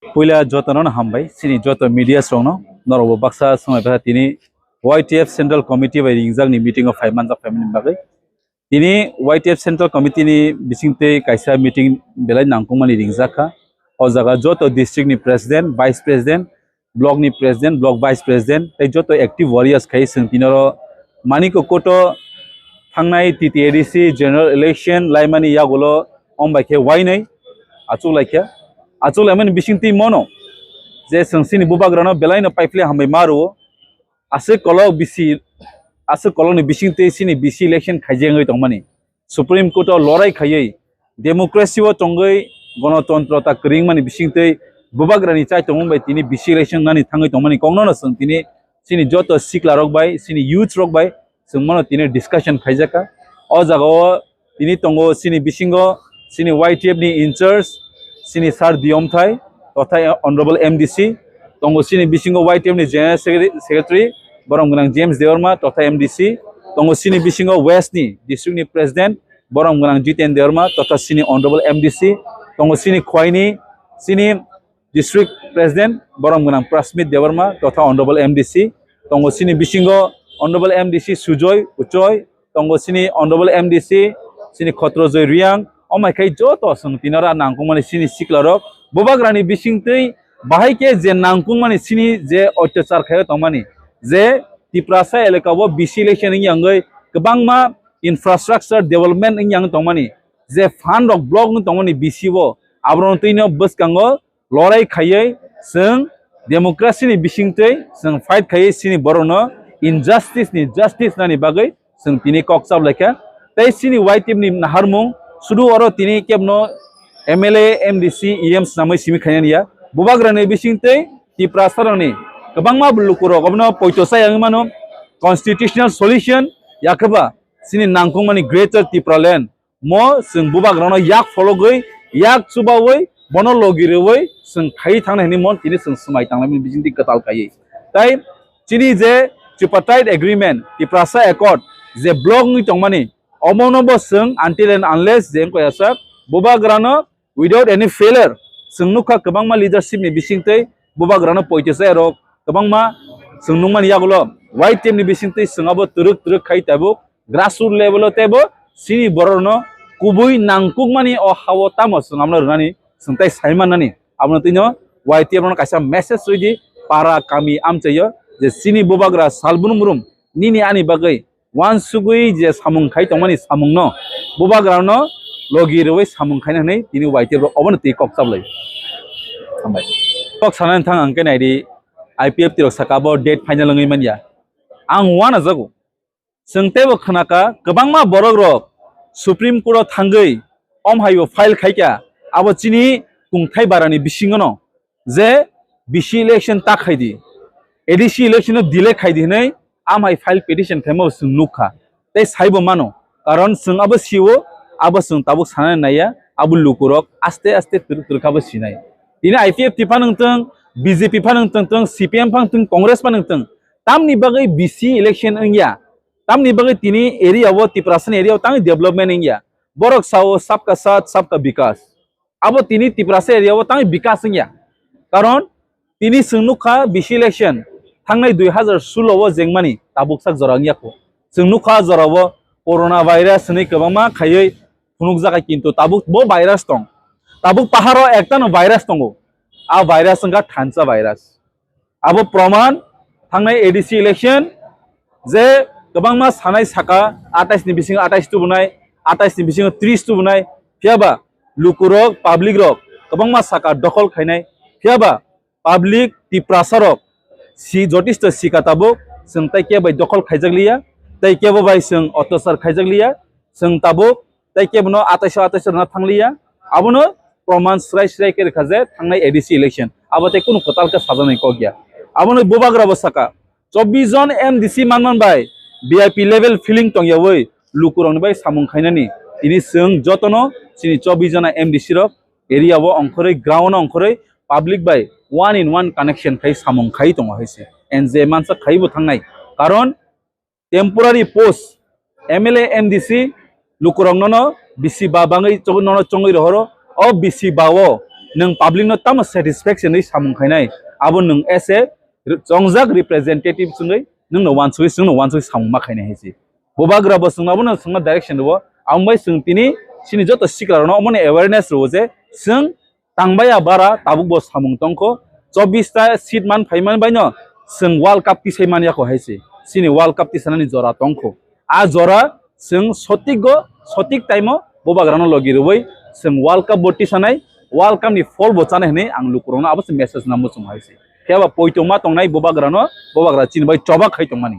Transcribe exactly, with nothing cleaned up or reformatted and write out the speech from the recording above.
Puila jotono no hambai, chini joto media rokno, norokbo baksa swngbai tini Y T F Central Committee bai ringjak ni meeting o phai manjak phai mani bagwi. Tini Y T F Central Committee ni bisingtwi kaisa meeting belai nangkukmani ringjak kha. O jaga joto district ni president, vice president, block ni president, block vice president, tei joto active warriors khai chwng tini oro Manikya Koto thangnai T T A D C general election laimani yagulo ombai khe wainai achuk laikha. Achuk laimani bisingtwi mono je chwng chini bubagrano belaino paiphle hambai ma rwo. Aswk kolok bisi, aswk kolokni bisingtwi chini B C election khaijak wngwi tongmani. Supreme Court o lorai khaiwi democracy o tongwi gonotontro ta kwrwngmani bisingtwi bubagrani chai tongmung bai tini B C election nani thangwi tongmani kokno no chwng tini chini joto sikla rok bai, chini youth rok bai chwng mano tini discussion khaijakha. O jaga o tini tongo chini bisingo chini Y T F ni in charge chini Sir Diyomthai totha Honorable M D C, tongo chini bisingo Y T F ni General Secretary, Secretary borom gwnang James Debbarma totha M D C, tongo chini bisingo West ni district ni President borom gwnang Jiten Debbarma totha chini Honorable M D C, tongo chini Khwaini chini District President borom gwnang Prasmit Debbarma totha Honorable M D C, tongo chini bisingo Honorable M D C Sujoy Uchoi, tongo chini Honorable M D C chini Khotrojoy Riang, omai khai joto chwng tinora nangkukmani chini sikla rok bubagrani bisingtwi bahai khe je nangkukmani chini je otyachar khaio tongmani je Tiprasa elaka o B C election wngya wngwi kwbangma infrastructure development wngya wngwi tongmani je fund rok block wngwi tongmani B C o aboroni twino bwskango lorai khaiwi chwng democracy ni bisingtwi chwng fight khaiwi chini borokno injustice ni justice nani bagwi chwng tini kok chap laikha. Tei chini Y T F ni naharmung sudu oro tini kebno M L A, M D C, E M swnamwi simi khainani ya. Bubagrani bisingtwi Tiprasa rokni kwbangma lukurok obono poito chaya wngwi mano constitutional solution yakheba chini nangkukmani Greater Tipraland mo chwng bubagrano yak phologwi, yak chubawi, bono logi rwwi chwng khaiwi thangnai hwnwi mon tini chwng swmai tanglaimani bisingtwi kwtal khaiwi. Tai chini je Tripartite Agreement, Tiprasa Accord je block wngwi tongmani, omono bo chwng until and unless je wngkha ya sak bubagrano without any failure chwng nukha kwbangma leadership ni bisingtwi bubagrano poito chaya rok kwbangma chwng nukmani yagulo Y T F ni bisingtwi chwng abo twrwk twrwk khai tabuk grassroot level o teibo chini borokno kubui nangkukmani o ha-o tamo chwng abono rwnani chwng tai sai mannani. Abono twino Y T F no kaisa message rwdi para kami amchaio je chini bubagra salbrum brum nini ani bagwi uansugwi je samung khai tongmani samungno bubagrano logi rwui samung khaina hwnwi tini Y T F rok obono twi kok chaplai. Hambai. Kok sanani thang ang khe naidi I P F T rok saka bo date final wngwi manya. Ang uanajago. Chwng teibo khwnaka kwbangma borok rok Supreme Court o thangwi om haibo file khaikha abo chini kungthai barani bisingono je B C election ta khaidi, A D C election no delay khaidi hinwi am hai file petition khaima bo chwng nukha tei saibo mano karon chwng abo sio abo chwng tabuk sanani naiya abo lukurok aste aste twrwk twrwk abo sinai. Tini I P F T phano wngtwng, B J P phano wngtwng, C P M phano wngtwng, Congress phano wngtwng, tamni bagwi B C election wngya. Tamni bagwi tini area o, Tiprasani area o tangwi development wngya. Borok sao sabka saath, sabka bikas. Abo tini Tiprasa area o tangwi bikas wngya. Karon tini chwng nukha B C election thangnai dui hazar sulo o jengmani tabuk sak jora wngya kho. Chwng nukha jora o corona virus hwnwi kwbangma khaiwi phunukjakha kintu tabuk bo virus tong. Tabuk paharo ektano virus tongo. A virus wngkha thansa virus. Abo proman thangnai A D C election je kwbangma sanai saka atais ni bisingo atais tubunai, atais ni bisingo tris tubunai, phiyaba lukurok, public rok kwbangma saka dokhol khainai, phiyaba public Tiprasa rok si jotisto sika tabuk chwng tai kebo bai dokhol khaijak liya, tai kebo bai chwng otyachar khaijak liya, chwng tabuk tei kebono atais o atais o rwna thangliya. Abono proman srai srai khe rwkha je thangnai A D C election abo tei kunu kwtal khe sajaknai kok ya. Abono bubagra bo saka chobbish jon M D C manman bai V I P level feeling tongyawi lukurokni bai samung khainani tini chwng jotono chini chobbish jona M D C rok area o ongkhorwi ground o ongkhorwi public bai one in one connection khai samung khai tongo hai se. And je mansa khai bo thangnai karon temporary post M L A, M D C lukurok nono bisi ba bangwi chong-, nono chongwi rohoro. O bisi ba o Nwng public no tamo satisfaction ri samung khainai, abo nwng as a chongjak representative chwngwi nwngno wansugwi, chwngno wansugwi samung ma khainai hai se. Bubagra bo chwngno abono chwngno direction rwo, aboni bai chwng tini chini joto sikla rokno omoni awareness rwo je chwng tangbaya bara tabuk bo samung tongkho, chobbish ta seat man phaiman baino chwng World Cup tisai man yakho hai se. Chini World Cup tisanani jora tongkho. A jora chwng sotik go, sotik time o Bubagrano logi rwui chwng World Cup bo tisanai, World Cup ni phol bo chanai hwnwi ang lukurokno abo se message namo chwng hai se. Phiya ba poitongma tongnai Bubagrano, Bubagra chini bai choba khai tongmani.